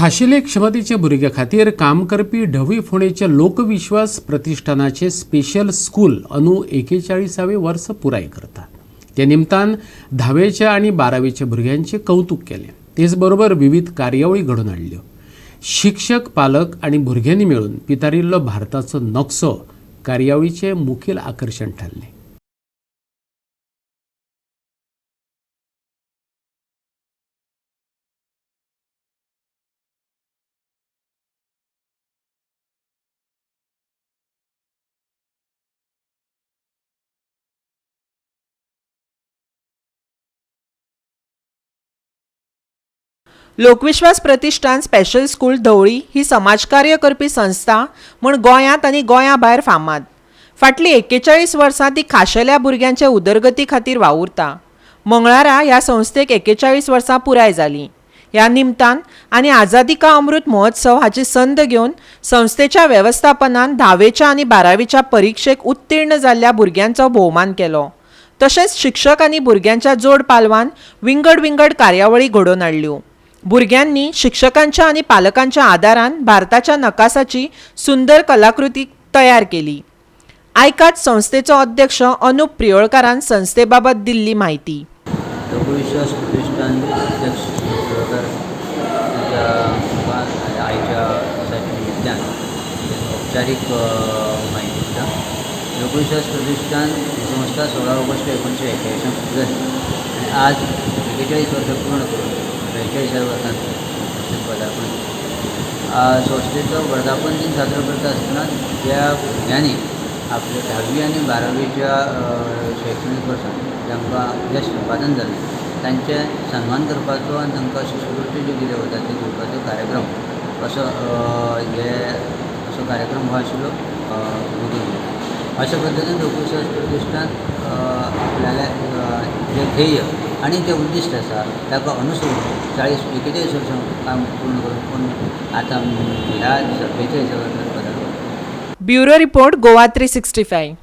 खाशेले क्षमतेच्या भुरग्यां खातीर काम करपी ढवळी फोंडेच्या लोकविश्वास प्रतिश्ठानाचे स्पेशल स्कूल अंदू 41वे वर्स पुराय करता. त्या निमतान धावेच्या आनी बारावेच्या भुरग्यांचें कौतूक केलें. तेच बरोबर विविध कार्यावळी घडोवन हाडल्यो. शिक्षक, पालक आनी भुरग्यांनी मेळून पितारिल्लो भारताचो नकसो कार्यावळीचें मुखेल आकर्शण थारलें. लोकविश्वास प्रतिश्ठान स्पेशल स्कूल ढवळी ही समाजकार्य करपी संस्था म्हूण गोंयांत आनी गोंया भायर फामाद. फाटलीं 41 वर्सां ती खाशेल्या भुरग्यांचे उदरगती खातीर वावुरता. मंगळारा ह्या संस्थेक 41 वर्सां पुराय जालीं. ह्या निमतान आनी आझादी का अमृत महोत्सव हाची संद घेवन संस्थेच्या वेवस्थापनान धावेच्या आनी बारावेच्या परिक्षेक उत्तीर्ण जाल्ल्या भुरग्यांचो भोवमान केलो. तशेंच शिक्षक आनी भुरग्यांच्या जोड पालवान विंगड विंगड कार्यावळी घडोवन हाडल्यो. भुरग्यांनी शिक्षकांच्या आनी पालकांच्या आदारान भारताच्या नकाशाची सुंदर कलाकृती तयार केली. आयकात संस्थेचो अध्यक्ष अनुप प्रियोळकारान संस्थे बाबत दिल्ली म्हायती. लोकविश्वास प्रतिश्ठान अध्यक्ष प्रियोळकर हांच्या आयच्या दिसाच्या निमित्तान औपचारीक म्हायती दिता. लोकविश्वास प्रतिश्ठान ही संस्था 16 ऑगस्ट 1981 सुरू जाली आनी आज 41 वर्सां पूर्ण करून 42व्या वर्सांत संस्थेन पदार्पण केलें. संस्थेचो वर्धापन दीन साजरो करता आसतना ज्या भुरग्यांनी आपल्या धावी आनी बारावेच्या शैक्षणीक वर्सांत तांकां यश संपादन जालें, तांचें सन्मान करपाचो आनी तांकां शिश्यवृत्ती ज्यो दिल्यो वता त्यो दिवपाचो कार्यक्रम असो हे असो कार्यक्रम हो आशिल्लो गोदून. अशा पद्दतीन लोकविश्वास प्रतिश्ठान आपल्याले जें ध्येय आनी जें उद्दिश्ट आसा ताका अनुसरून 41 वर्सां काम पूर्ण करून पूण आतां ह्या 42व्या वर्सांत पदार्पण. Bureau report, Goa 365.